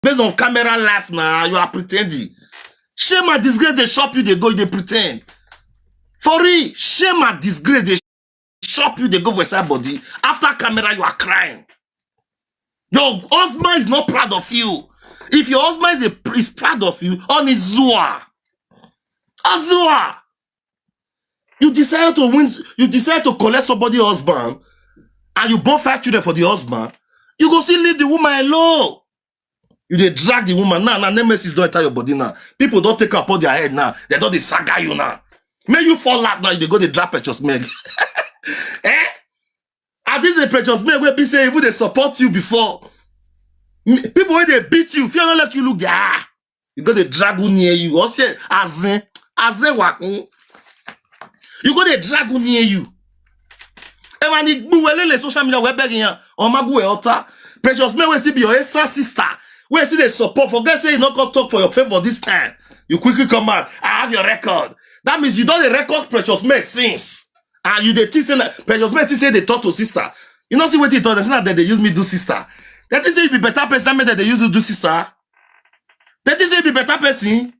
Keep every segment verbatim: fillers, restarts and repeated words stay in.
based on camera life now, you are pretending. Shame and disgrace, they shop you, they go, they pretend. For real, shame and disgrace, they shop you, they go for somebody. After camera, you are crying. Your husband is not proud of you. If your husband is, a, is proud of you, on his zua. Azua. You decide to win, you decide to collect somebody husband, and you born five children for the husband, you go still leave the woman alone. You dey drag the woman now, now nemesis don enter your body now. People don take am upon their head now. They don dey saga you now. Make you fall out now, you dey go dey drag Precious Meg. Eh? At this a Precious Meg wey be say even dey support you before. M- People wey dey beat you, fear no let you look their eye. You go dey drag who near you. Or say, as in, as in, wa- mm. You go dey drag who near you. Ever ni gbuwelele social media we begging ya. Or magwe ota. Precious Meg wey still be your esa sister. Wey still dey support. Forget say you no come talk for your favor this time. You quickly come out. I have your record. That means you don dey record Precious Meg since. And you dey think say na Precious Meg think say they talk to sister. You know see wetin he talk. They say na dem dey use me do sister. They think say you be better person. That make dem dey use you do sister. They think say you be better person.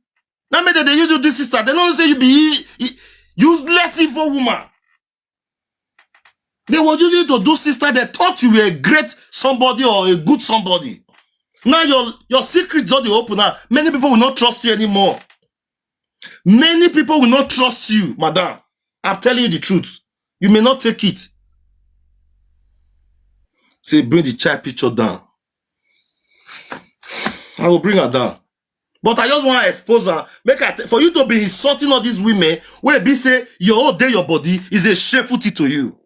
That make dem dey use you do sister. They no say you be e- e- useless evil woman. They were using you to do sister. They thought you were a great somebody or a good somebody. Now your your secret don dey open now. Many people will not trust you anymore. Many people will not trust you, madam. I'm telling you the truth. You may not take it. Say bring the child picture down. I will bring her down. But I just want to expose her. Make her t- for you to be insulting all these women where be say your whole day your body is a shameful thing to you.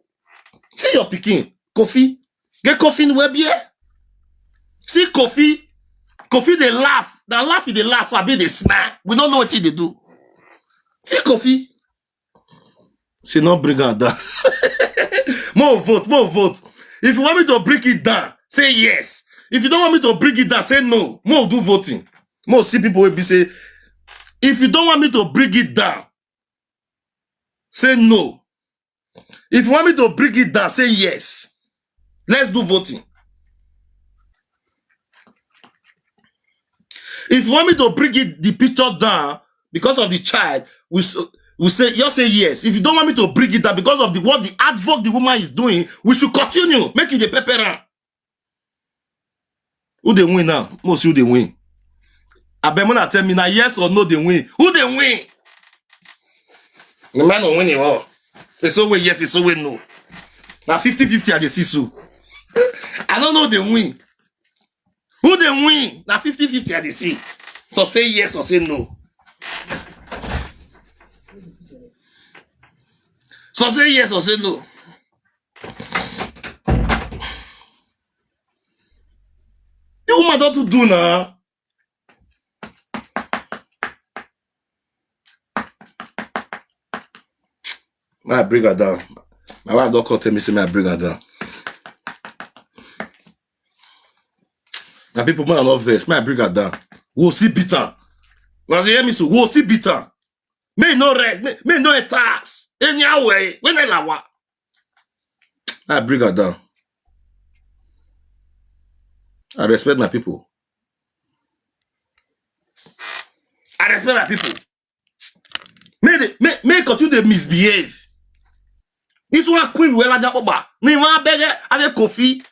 See your pikin, Kofi. Get Kofi in web here. See Kofi. Kofi they laugh. They laugh, they laugh. So I be they smile. We don't know what they do. See Kofi. Say no bring her down. More vote, more vote. If you want me to bring it down, say yes. If you don't want me to bring it down, say no. More do voting. More see people will be say, if you don't want me to bring it down, say no. If you want me to bring it down, say yes. Let's do voting. If you want me to bring it the picture down because of the child, we s- we say you say yes. If you don't want me to bring it down because of the what the advocate the woman is doing, we should continue. Make it the pepper round. Who they win now? Most who they win. I bet when I tell me now yes or no they win. Who they win? The man will win it all. It's always yes, it's always no. Now fifty fifty are the see so. I don't know they win. Who they win? Now fifty fifty are the see. So say yes or say no. So say yes or say no. The woman don't do now. My bring her down. My wife don't come tell me say my bring her down. Now people man not vex. My bring her down. We'll see bitter. Now they hear me so. We'll see bitter. May no rest. May, may no tax. Anyhow way. When I lawa. I bring her down. I respect my people. I respect my people. May they may may continue to misbehave. This one queen will have Jacoba. Ni ma bege ave Kofi.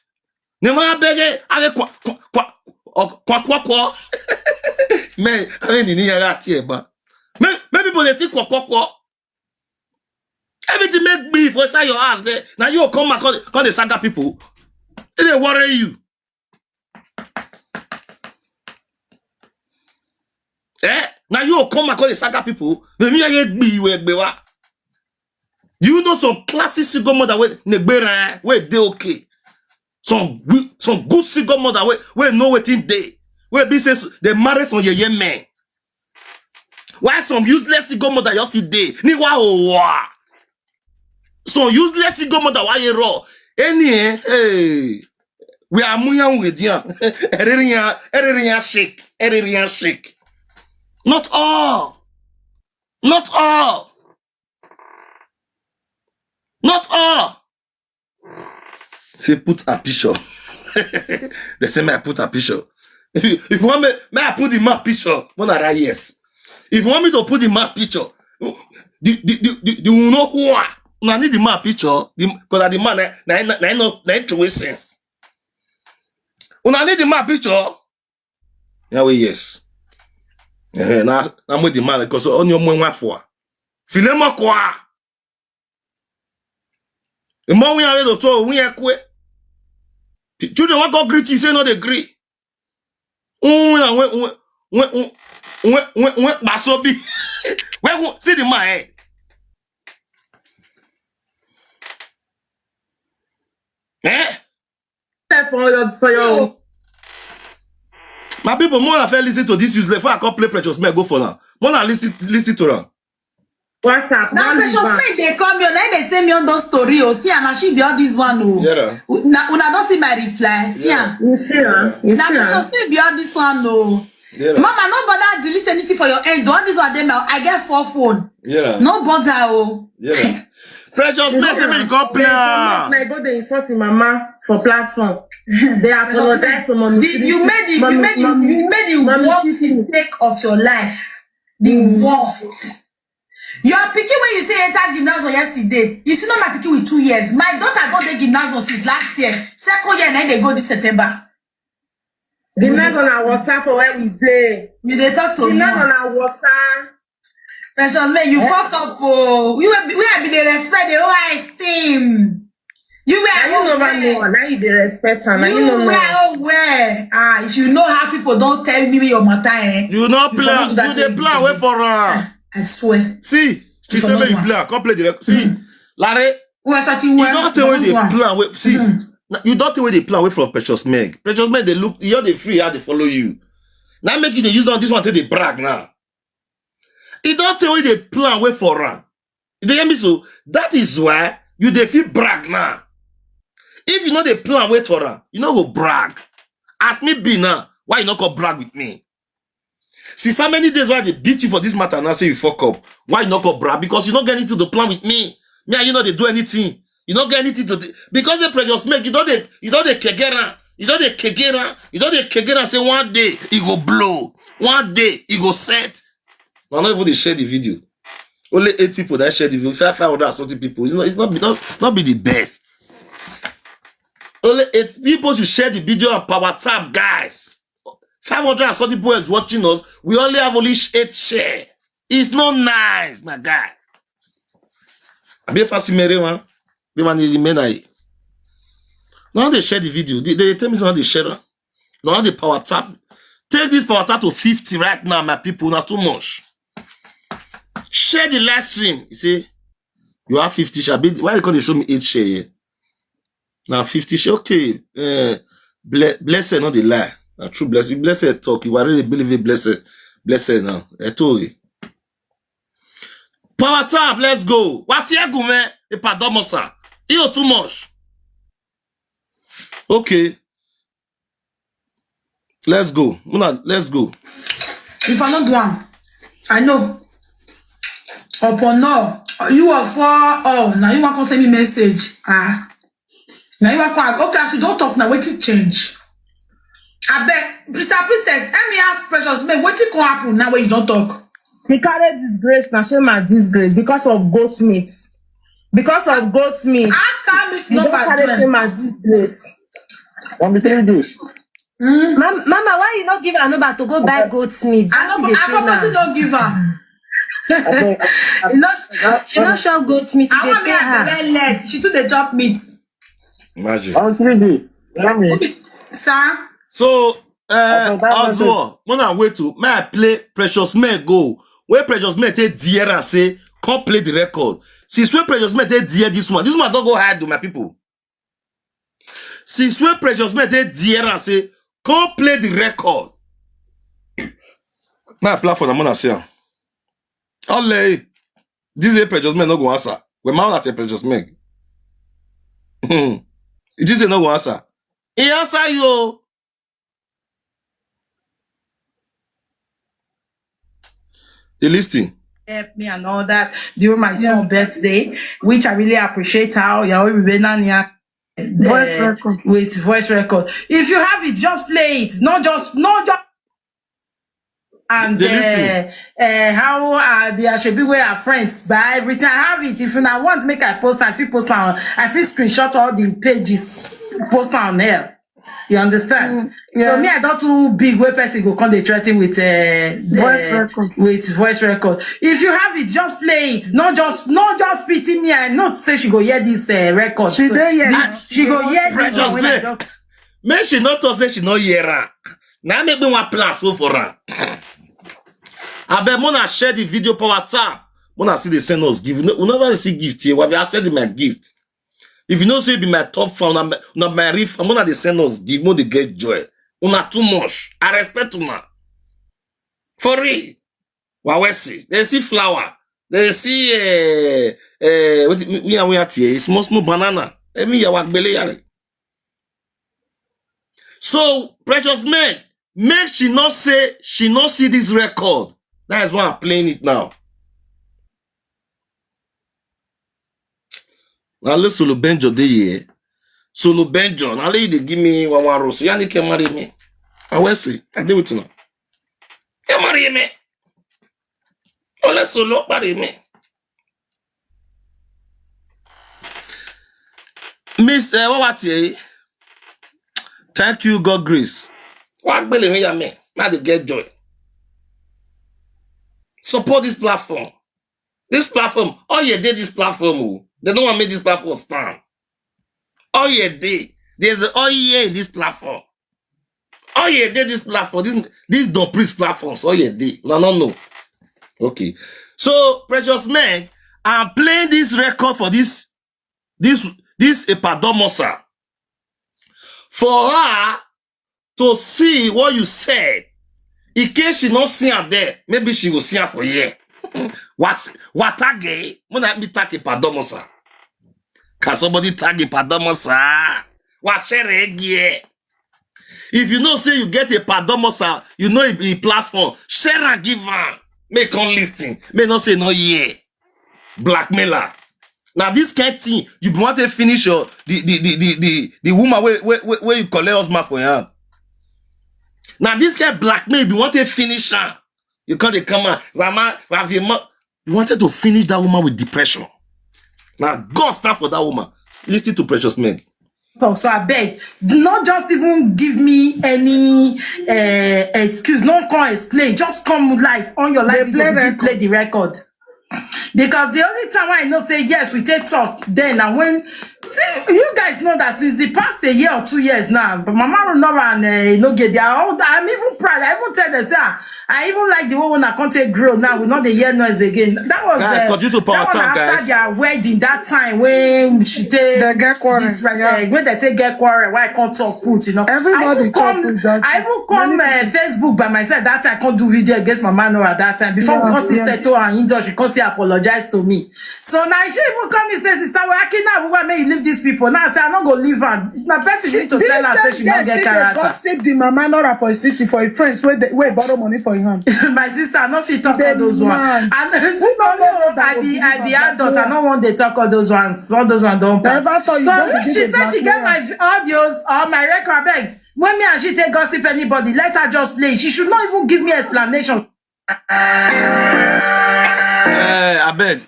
Ni ma bege ave kwa kwa kwa kwa kwa kwa. Me ave ni ni ya ti e ba. Me me people they see kwa kwa kwa. Everything make be for inside your house there. Now you come and come, come the saga people. They dey worry you. Eh? Now you come and call the saga people. They mean you be we be wa. Do you know some classic single mother wey negbe ran wey dey okay? Some good, some good single mother wey wey know wetin dey. Wey be say s- they marry some yeye men. Why some useless single mother just still dey? Ni wa o wa. Some useless single mother wa ye raw. Any eh? Hey. We are muyan with you. Ererian, ererian shake, ererian shake. Not all. Not all. Not all. Say put a picture. They say me I put a picture. If you, if you want me, may I put the man picture? When I write yes. If you want me to put the man picture, the the the, the, the you know who are. Una need the man picture. The because the man na na na na no na true sense. Una need the man picture. Yeah, we yes. Eh, na na mo the man because on your mo wa for. Filemo kwa. The more we are to to we are kwe. Children want go greet you say no dey gree. Mm, we we we we we we we basobi. We we see the man head. Eh? For your for your My people, more I feel listen to this useless. Before I come play Precious May go for now. More I listen listen to them. WhatsApp. Now Don't leave Precious am. May dey come here. Now they send me all those story. Oh, see, and she be all this one. Oh, Yeah. Una, una don't see my reply. See, Yeah. am. You see, huh? You Now see, huh? Precious May be all this one. Oh, Yeah. Mama, no bother delete anything for your end. All this one, dey now. I get four phone. Yeah. No bother. Oh, Yeah. Precious May say me come play. Like go dey insult him mama for platform. They apologize to mommy. The- you made it. You made it. You made the Mommy worst Titi. Mistake of your life. The worst. Your pikin when you say enter gymnasium yesterday, you see not my pikin with two years. My daughter go the gymnasium since last year. Second year, then they go this September. Gymnasium na water for where we dey. You dey talk to me. Gymnasium na water. Precious May, you fuck up. Oh, you will be, we have been the respect the whole esteem. You were Now you never know. Now you dey respect her. Now you You know. were aware. Ah, if you know how people don't tell me your matter, eh? You no You plan. forget You dey that plan thing. Wait for her. I swear. See, she It's say make you another play. Come play the record. See, Larry, Who else you you were? don't tell where they One. plan. Wait, see, Mm. na- you don't tell where they plan. Wait for Precious Meg. Precious Meg, they look. You they free. How they follow you? Now make you they use on this one till they brag now. You don't tell where they plan. Wait for her. You dey hear me so? That is why you dey feel brag now. If you know they plan, wait for her. You know go brag. Ask me be now. Why you not go brag with me? Since how many days why they beat you for this matter now say you fuck up? Why you not go brag? Because you not get anything to plan with me. Me and you know they do anything. You not get anything to do. Because the Precious Meg, you don't they you don't they kegera. You don't they kegera. You don't they kegera say one day it go blow. One day it go set. I not even they share the video. Only eight people that share the video. Five hundred and something people. It's not. It's not. Be not. Not be the best. Only eight people should share the video and power tap, guys. Five hundred and something people is watching us. We only have only sh- eight share. It's not nice, my guy. I be first mere one. The one in the men I. Now they share the video. They, they tell me something they share. Now they power tap. Take this power tap to fifty right now, my people. Not too much. Share the live stream. You say you have fifty share. Be- Why you can't show me eight share here? Now fifty share. Okay. Uh, ble- blessed, not the lie. Now true blessed. Blessed talk. You are really believe it. Blessed. Blessed now. I told you. Power tap. Let's go. What here go, man? Ipadomosa. You too much. Okay. Let's go. Muna, let's go. If I not do am, I know. Upon all, you are for all. Now you want to send me message. Ah. Now you want to okay, as you don't talk now, wait to change. I beg, Mister Princess, let me ask Precious Meg, what you can happen now when you don't talk? He carry disgrace na shame and disgrace because of goat meat. Because of goat meat. How come it's You not don't carry bad? Shame and disgrace. From the three days. Mm. Mam- Mama, why you not give her number to go buy goat meat? I That know, is the I purposely plan. Don't give her. I think You know, she not sure goat meat. I They want me pay her. to less. She too dey chop meat. Imagine. On three days. Let me. Sir, So, uh, That's what- that's what also, when I wait to, may I play Precious Men go? Where Precious Men take dear and say, come play the record. Since when Precious Men take dear this one, this one don't go hide to my people. Since when Precious Men take dear and say, come play the record. My platform, I'm gonna say, only this is Precious Men no go answer. When my at Precious Men, hmm, this is no go answer. He answer you. They listen. Help me and all that during my son birthday, which I really appreciate. How you always been on here. Voice uh, record. With voice record. If you have it, just play it. Not just, not just. And uh, uh, how are the Ashebi where our friends buy everything? I have it. If you now want, make I post, I feel post on, I feel screenshot all the pages, post on there. You understand? Mm, yeah. So me, I don't too big where person go come they threaten with uh, voice uh, record. With voice record. If you have it, just play it. Not just, not just pity me. I not say she go hear this uh, record. She so, yeah. She go hear this one. Just... Make she not talk say she not hear her. Now make me one plus so for her. I bet Mona share the video power tap. Mona see they send us gift. We never see gift here. Why we are sending my gift? If you know say be my top fan, na my, na my real fan, una dey send us gift, una dey get joy. Una too much. I respect una. For real. Wa we see. They see flower. They see uh, uh, what we are we are here. Small small banana. Emi ya wa gbele yare. So precious men, make she not say she not see this record. That is why I'm playing it now. Now let Solo Benjo dey here. Solo Benjo, now let you dey give me one one rose. Yani can marry me. I will see. I deal with you now. Can marry me. Oh, let Solo marry me. Miss uh, what was it? Thank you, God grace. What believe me, me, I dey get joy. Support this platform. This platform, all you did this platform, oh, they don't want to make this platform stand. All you did, there's all here in this platform. All you did this platform, this this don't priest platforms, all you did. No, no, no. Okay. So, precious men, I'm playing this record for this this this Epadomosa. For her to see what you said. In case she not see her there, maybe she will see her for here. What what again? When I me tag Epadomosa. Can somebody tag Epadomosa? What share again? If you know say you get Epadomosa, you know a platform, share and give her. Make on listing. May not say no yeah. Blackmailer. Now this kind thing, you want to finish your the the the the, the, the woman where, where, where, where you collect husband for your hand. Now this kind blackmail, you want to finish her. You can't come out. Rama, Ravima, you wanted to finish that woman with depression. Now God stand for that woman. Listen to Precious Meg. So, so I beg, do not just even give me any uh, excuse. No come explain. Just come live on your live. They play, play the record. Because the only time I know say yes, we take talk then and when see you guys know that since the past a year or two years now, but Mama Ronora and uh, no get there. I'm even proud. I even tell them say ah, I even like the way when I can't take grow now. We not the hear noise again. That was guys, uh, continue to power that time, after guys. Their wedding that time when she take the get quarrel, this, yeah. Uh, when they take get quarrel, why I can't talk put, you know. Everybody I even come, I even come uh, Facebook by myself that time. I can't do video against Mama Nora that time. Before yeah, we come still yeah. Settle and indulge, she come still apologize to me. So now she even come and say, sister, well, I can't now why may you leave these people. Now I say I not go leave her. My person need to tell her say she not get character. Gossip the Mama Nora for a city for a friends where they where borrow money for your hand. My sister, I not fit talk all those ones. And who don't know I be I be adult. I don't want they talk all those ones. All those ones don't pass. So she said she get my audios or my record. Beg when me and she take gossip anybody, let her just play. She should not even give me explanation. Eh, I beg.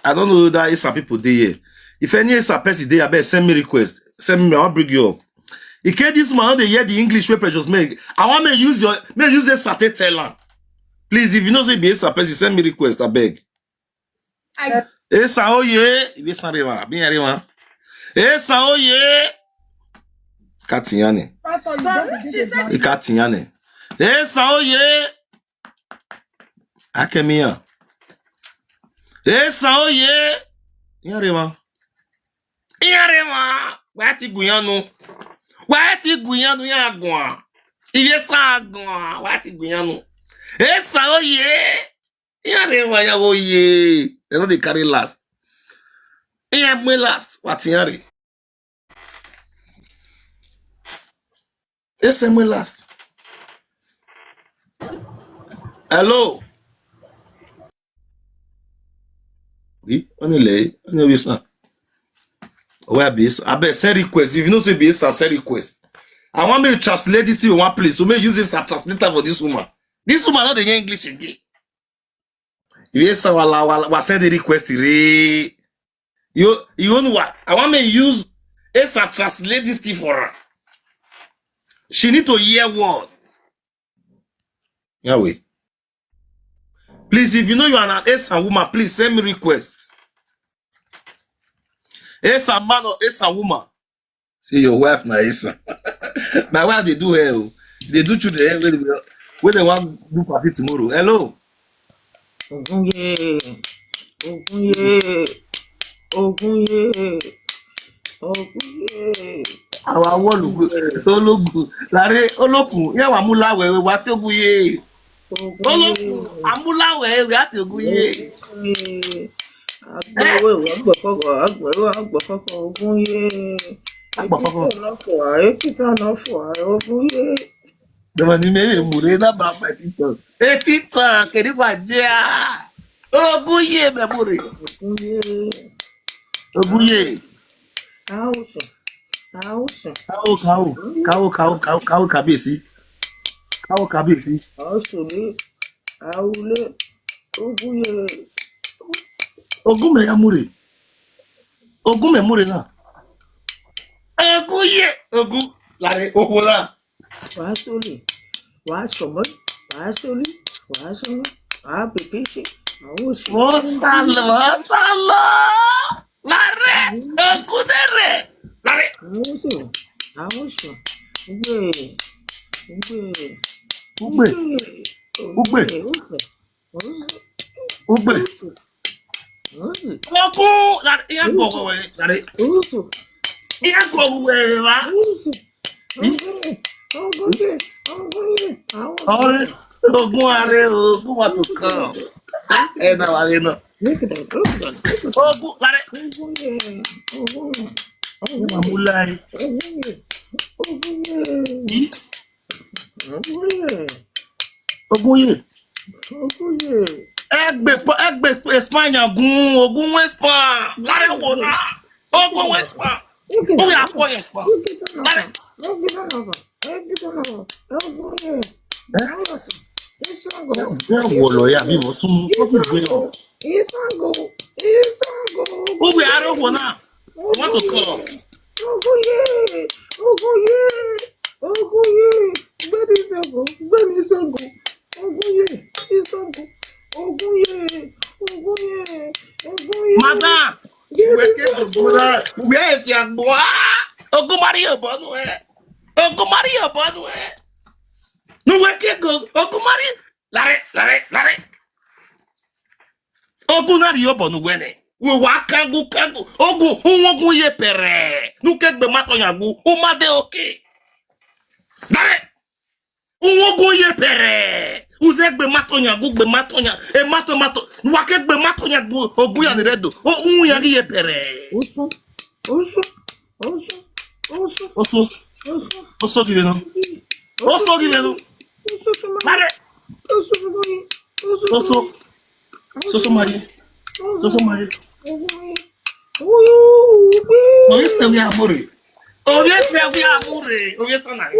I don't know that Esa people dey here. If any Esa person dey, I beg send me request. Send me, I'll bring you up. In case this man they hear the English way Precious make, I want me use your me use this sate tell am. Please, if you know say be Esa person, send me request, I beg. I Esa oye, ibe san rewa, bin rewa. Esa oye. Katinyane. Katinyane. Esa oye. Akemiya. Esa oye. Yarema. Yarema. Wati guyanu. Wati guyanu ya gwa. Iye sa gwa. Wati guyanu. Esa oye. Yarema ya oye. They no dey carry last. Yarema last. Wati yare. Ese me last. Hello. Oui, on est là, on est là. Where be this? I bet send request. If you know say be this, send request. I want me to translate this thing in one place. So me use this as translator for this woman. This woman not the English again. If you say wala wala, wa send the request re. You you know what? I want me use this as translate this thing for her. She need to hear word. Yeah, wait. Please, if you know you are an Esa woman, please send me request. Esa man or Esa woman. See your wife na Esa. My wife dey do well. They do children eh, wey they wan do party tomorrow. Hello. Ogunye, Ogunye, Ogunye, Ogunye. Our wall ológun láre olókun yẹn wà mú láwẹ̀ wá tí ogun yé olókun amúláwẹ̀ wá tí ogun yé. Agbẹ̀wò agbẹ̀kọ̀kọ̀ agbẹ̀wò agbẹ̀kọ̀kọ̀ Ogunye. Èkìtì náà fò wá Èkìtì náà fò wá Ogunye. Dama ni mẹ́rin mú rẹ náà bá pẹ̀ títàn. Etí tàn kìnìún wà jẹ́ à. Ogunye mẹ́mú rẹ. Ogunye. Ogunye. Káwùsùn. Káwùsùn. Káwó káwó káwó káwó káwó káwó kábíyèsí. Káwó kábíyèsí. Káwùsùn ní Awulé. Ogunye. Ogun mẹ́yà mú rẹ. Ogun mẹ́mú rẹ náà. Ogunye. Ogun láre owó náà. Wàá sólè. Wàá sọ̀mọ́. Wàá sólè. Wàá sọ̀mọ́. Wàá pèpè ṣe. Àwọn oṣù. Wọ́n sá lọ, wọ́n sá lọ. Láre, ogun dẹ̀rẹ̀. Láre. Àwọn oṣù. Àwọn oṣù. Gbé. Gbé. Gbé. Gbé. Gbé. Láre, ìyá gbọ̀ wẹ̀wẹ̀. Láre. Oṣù. Ìyá gbọ̀ wẹ̀wẹ̀ wá. Oṣù. Ogunye. Ogunye. Ogunye. Àwọn Ọ̀rẹ́, ogun ààrẹ, ogun wà tó kàn. Ẹ náà wà lẹ́nu. Look at that. Look at that. Ogun, láre. Ogunye. Ogunye. Ogun àmúláyé. Ogunye. Ogunye. Yìí, Ogunye. ogun yìí. Ogunye. Ẹgbẹ́ pọ, ẹgbẹ́ Espanya gun, ogun West Palm. Láre wò náà. Ogun West Palm. Ó yà pọ̀ yẹn pa. Láre. Ogunye. Ogunye. Àwọn oṣù. Ìṣàngó. Bẹ́ẹ̀ wọ̀ lọ yà bí wọ́n sún. What is going on? Ìṣàngó. Ìṣàngó. Ó wẹ̀ arẹ́ wọ̀ náà. Wọ́n tó kọ̀. Ogunye. Ogunye. Ogunye. Gbẹ́ni Ìṣàngó. Gbẹ́ni Ìṣàngó. Ogunye. Ìṣàngó. Ogunye. Ogunye. Ogunye. Madam, where can you go now? Where if you go? Ogun mari your bonu eh. Ogun mari your bonu eh. No where can go? Ogun mari. Láre, láre, láre. Ogun nari your bonu wene. We wa kangu kangu. Ogun, ogun ye pere. No ke gbe mato yangu. O ma de okay. Láre. Nwogo ye pere. Uze gbe mato nya, gu gbe mato nya. E mato mato. Wake gbe mato nya gu ogu ya ni redo. O un ya ye pere. Osun. Osun. Osun. Osun. Oso, Osun. oso give no. Oso give no. Osun. Mare. Osun. Oso, oso mari. Oso mari. Oye se wi amore. Oye se wi amore. Oye sana.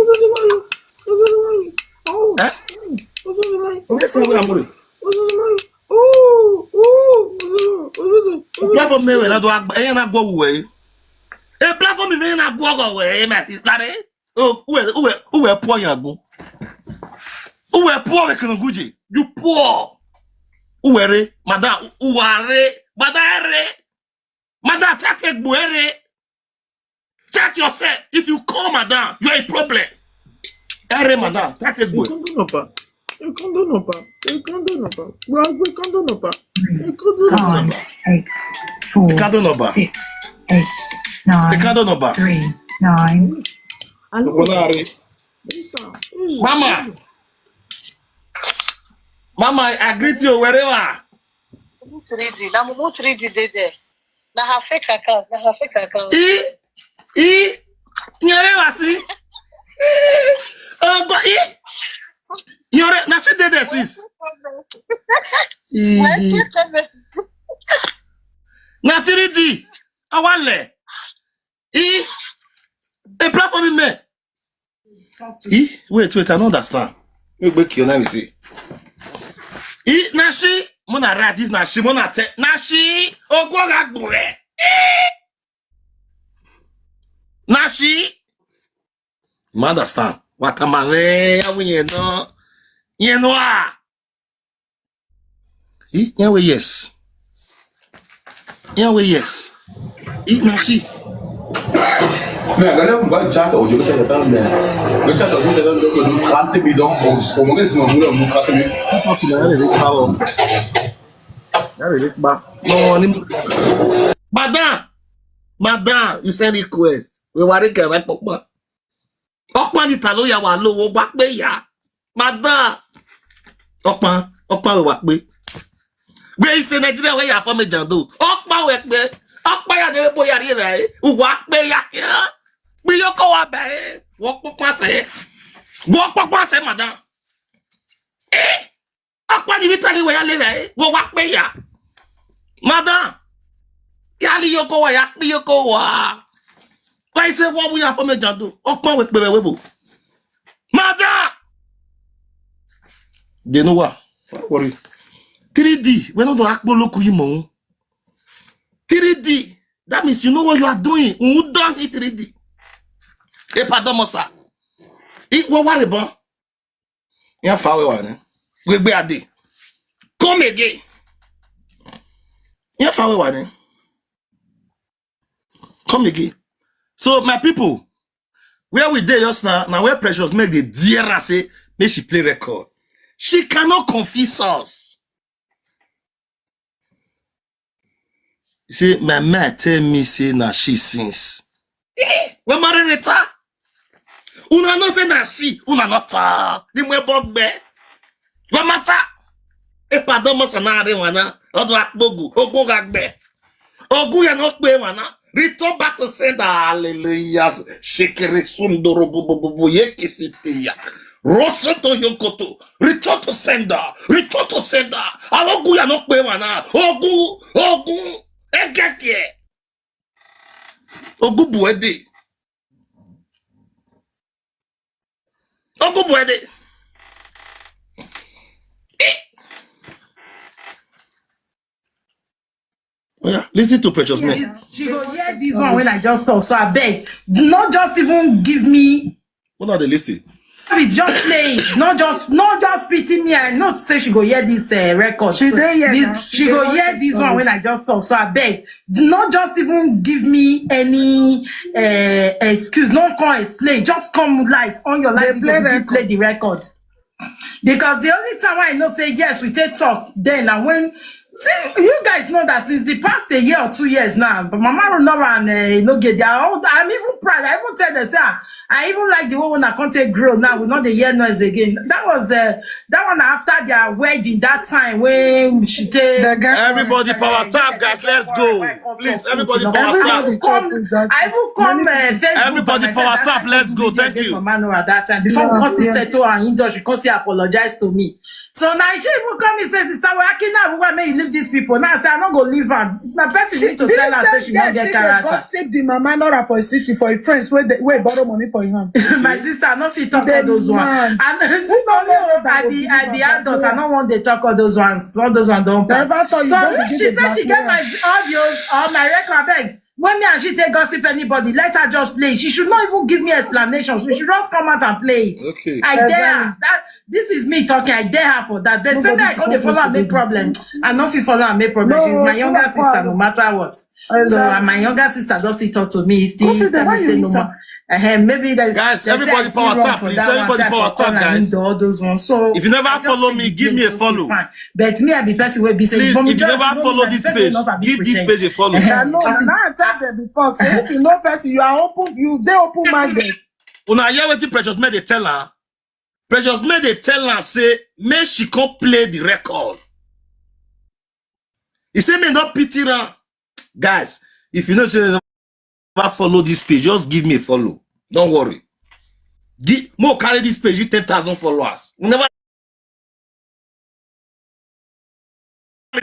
Eh? Oye se wi amore. Platform me we na do agba. Eyan na go we. E platform me na go go we, my sister. Eh? Oh, uwe uwe uwe poor yangun. Uwe poor we kan guje. You poor. Uwe re, madam, uwa re, madam re. Madam, take egbo ere. Take yourself. If you call madam, you are a problem. Ere madam, take egbo. Ìkúndùn nọ̀bà. Ìkúndùn nọ̀bà. Ìkúndùn nọ̀bà. Wà á gbé kúndùn nọ̀bà. Ìkúndùn nọ̀bà. Five, eight, four, Kado number. six, eight, nine, Kado number. three, nine. Alo. Bolare. Isa. Mama. Mama, I greet you wherever. Mumu three D. Na Mumu three D dey there. Na her fake account. Na her fake account. E, e, nyere wasi. Oh, but e, nyere na she dey there since. Why E, can't I make na three D. Awale. E, a platform me. E, wait, wait, I don't understand. Make make you now see. E, na she, mona right, if na she, mona te, na she, ogwo ga gbure. E, na she. You understand? What am I? You know, you know, ah. E, yeah, we yes. Yeah, we yes. E, na she. Mais regarde, on va chat au jeu, c'est le temps, mais le chat au jeu, c'est le temps, donc, trente millions, on, on va se demander, on va trente millions. Madam, madam, you send request. We worry, can I pop? Ọkpa ni ta ló yà wá lówó, wá pé yá. Madam. Ọkpa, ọkpa we wá pé. We is a Nigeria where you are from a jando. Ọkpa we pé. Ọkpa ya de bo ya ri re. Wá pé yá. Bí yóò kọ́ wa bẹ̀. Wọ́n pọ́pọ́ sẹ́. Wọ́n pọ́pọ́ sẹ́, madam. Eh? Ọkpa ni Vitaly we ya le re. Wọ́n wá pé yá. Madam. Ya li yoko wa, ya pi yoko wa. Why say what we are from a jando? Ọkpa we pé we bo. Madam. They know what? Don't worry. Three D. We no do akpo loku imo. Three D. That means you know what you are doing. Who done it three D? E pardon mo sa. It what worry bon. Yan fa we wa ni. We gbe ade. Come again. Yan fa we wa ni. Come again. So my people, where we dey just now, now where Precious make the dear say, make she play record. She cannot confuse us. You see, my man tell me say na she since. Eh, we marry Rita. Una no say na she, una no ta. Di mwe bogbe. We mata. E pardon mo sana re wana. Odo akpogu, ogbo gagbe. Ogu ya no pe wana. Return back to sender. Hallelujah. Shekere sundoro bububu yekisitiya. Rosoto yokoto. Return to sender. Return to sender. Awogu ya no pe wana. Ogu, ogu. Egeke. Ogu buede. Ogu buede. Eh. Oh yeah, listen to Precious Men. She go hear this one when I just talk. So I beg, not just even give me. What are they listening? It, just play it. Not just, not just pity me. I know say she go hear this uh, record. She so dey hear this, now. She go hear this one when I just talk. So I beg, not just even give me any uh, excuse. No come explain. Just come live on your live. They play record. Play the record. Because the only time I know say yes, we take talk then and when see you guys know that since the past a year or two years now, but Mama Laura and uh, no get there. I'm even proud. I even tell them say ah, I even like the way when I can't take grow now. We not the hear noise again. That was uh, that one after their wedding. That time when she take the girl. Everybody power tap, guys. Let's go. Please, everybody power tap. Everybody come. I even come uh, Facebook. Everybody power tap. Let's go. Thank you. Mama Laura that time before we come still settle and industry, come still apologize to me. So now she even come and say, sister, we are kidnapped. Why may you leave these people? Now I say I no go leave her. My person need to tell her say she no get character. Gossip the Mama Laura for city for a friends where they where borrow money for him. My sister, I no fit talk all those ones. And I be I be adult. I no want they talk all those ones. All those ones don't pass. So if she say she get my audios or my record, beg. When me and she take gossip anybody, let her just play. She should not even give me explanation. She should just come out and play it. Okay. I dare her. That this is me talking. I dare her for that. But say me I go dey follow and make problem. I no fit follow and make problem. She's my younger sister, no matter what. So and my younger sister don still talk to me. Still tell me say no more. Uh, maybe that guys, everybody power tap, please. Everybody power tap, guys. All those ones. So if you never follow me, give me a follow. But me, I be person wey be say, please, if you never follow this page, give this page a follow. I know, I tell them before, say if you know person, you are open, you dey open minded. Una hear wetin Precious Men dey tell her? Precious Men dey tell her say make she come play the record. He say me no pity her. Guys, if you know say never follow this page, just give me a follow. Don't worry. Give, mo carry this page, you ten thousand followers. We never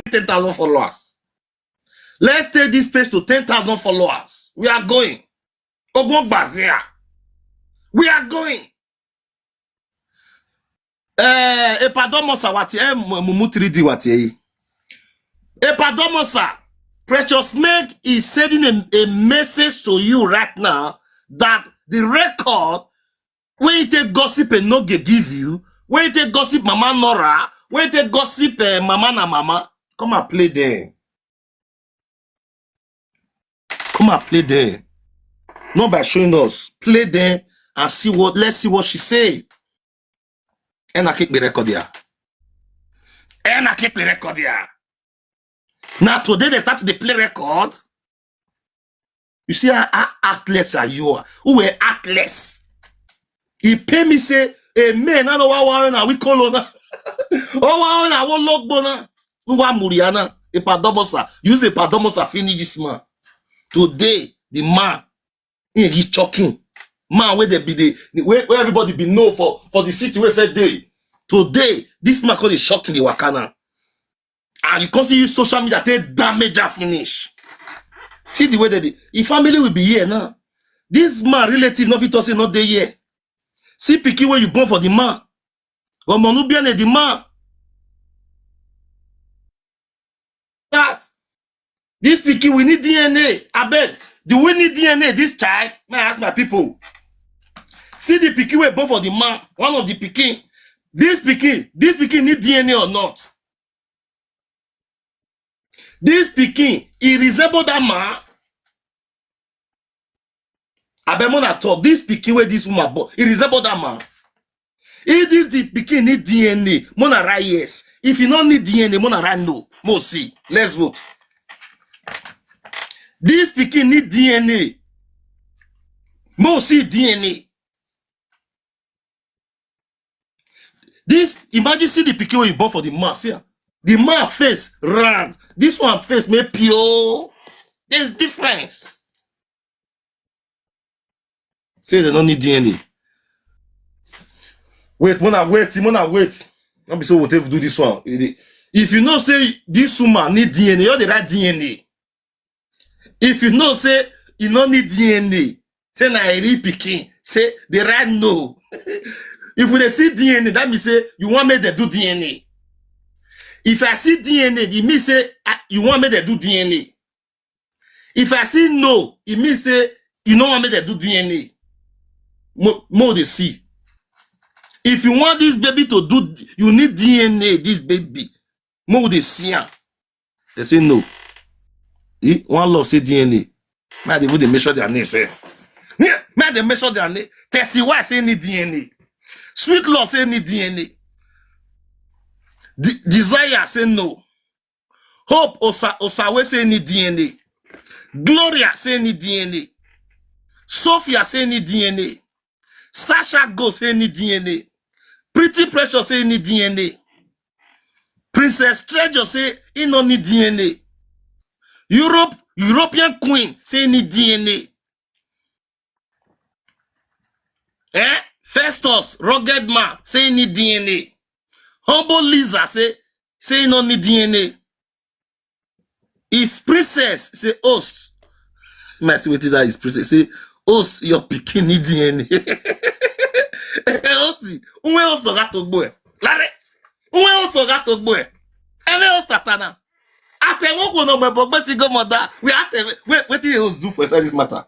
ten thousand followers. Let's take this page to ten thousand followers. We are going. Ogun Gbazia. We are going. Eh, Epadomosa wati, eh, Mumu three D wati, eh. Epadomosa, Precious Meg is sending a, a message to you right now that the record wey you take gossip Enoge give you, wey you take gossip Mama Nora, wey you take gossip, eh, Mama na Mama, come and play them. Come and play them. Not by showing us. Play them and see what, let's see what she say. Ena kick the record here. Ena kick the record here. Now today they start to dey play record. You see how, how heartless are you? Who were heartless? He pay me say, "Amen." I know what one na we call on. Oh, one na one lock bona. Who wa Muriana? Epadomosa. Use Epadomosa finish this man. Today, the man, he is shocking. Man, where they be the, where, where everybody be know for, for the city where fair day. Today, this man called is shocking the wakana. And you can see use social media take damage and finish. See the way that the, his family will be here now. This man relative no fit talk say no dey here. See pikin wey you born for the man. Omo no be any the man. That this pikin we need D N A. Abeg, do we need D N A this child? May I ask my people? See the pikin wey born for the man, one of the pikin. This pikin, this pikin need D N A or not? This pikin, he resemble that man. Abeg, mona talk. This pikin wey this woman born, he resemble that man. If this the pikin need D N A, mona write yes. If you no need D N A, mona write no. Mo see. Let's vote. This pikin need D N A. Mo see D N A. This, imagine see the pikin wey you born for the man. See am. The man face round. This one face make pure. There's difference. Say they don't need D N A. Wait, mona wait, mona wait. Not be so we'll take do this one. If you know say this woman need D N A, you dey write D N A. If you know say you no need D N A, say na a real pikin, say the right no. If we dey see D N A, that means say you want make dem do D N A. If I see D N A, it means say, ah, you want make dem do D N A. If I see no, it means say you no want make dem do D N A. Mo, mo dey see. If you want this baby to do, you need D N A, this baby. Mo dey see am. They say no. Eh, one love say D N A. Make they even dey measure their name sef. Yeah, make they measure their name. Tessie Why say need D N A. Sweet Love say need D N A. De-, Desire say no. Hope Osa-, Osawe say need D N A. Gloria say need D N A. Sophia say need D N A. Sasha Go say need D N A. Pretty Precious say need D N A. Princess Treasure say he no need D N A. Europe, European Queen say he need D N A. Eh? Festus, Rugged Man, say he need D N A. Humble Lisa say, say he no need D N A. His princess say, "Host." May I see wetin that his princess say, "Host, your pikin need D N A." Eh, host, unwe host oga to gbo e. Lare, unwe host oga to gbo e. Eme host atana. Ate won ko no me bogbe si go mother. We ate, wait, wetin host do for inside this matter?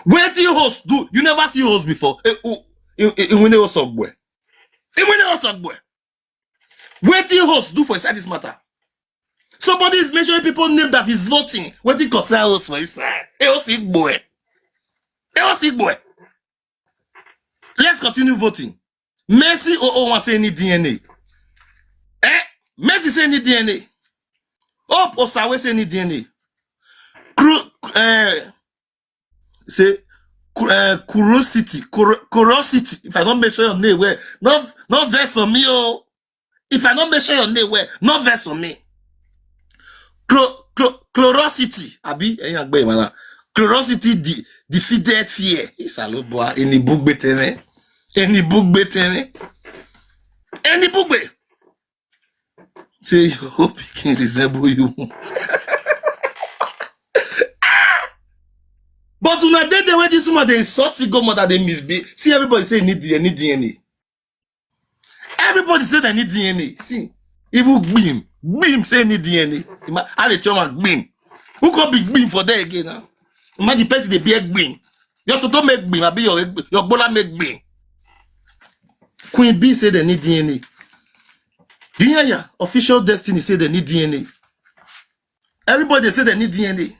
Wetin host do? You never see host before. Eh, u, i, i, i win host ogbo e. I win host ogbo e. Wetin host do for inside this matter? Somebody is mentioning people name that is voting. Wetin concern host for inside? E host igbo e. E host igbo e. Let's continue voting. Mercy oh oh one say need D N A. Eh? Mercy say need D N A. Hope Osawe say need D N A. Cru-, eh, say, Cru-, eh, Curiosity, Cur-, Curiosity. If I don't mention your name well, no, no vex on me, oh. If I don't mention your name well, no vex on me. Clo-, Clo-, Curiosity, abi, eh, yagbe imana. Curiosity de-, defeated fear. Isaloboa, eni bugbe tene. Eni bugbe tene. Eni bugbe. Say your pikin resemble you. Ah! But una dey there wey this woman dey insult single mother, dey misbehave. See, everybody say e need D N A, need D N A. Everybody say dem need D N A. See, even Gbim, Gbim say e need D N A. Ima-, how dey tell am Gbim? Who come be Gbim for there again now? Imagine person dey bear Gbim. Your toto make Gbim, abi your, your gbola make Gbim. Queen B say dem need D N A. Dinyanya, Official Destiny say dem need D N A. Everybody say dem need D N A.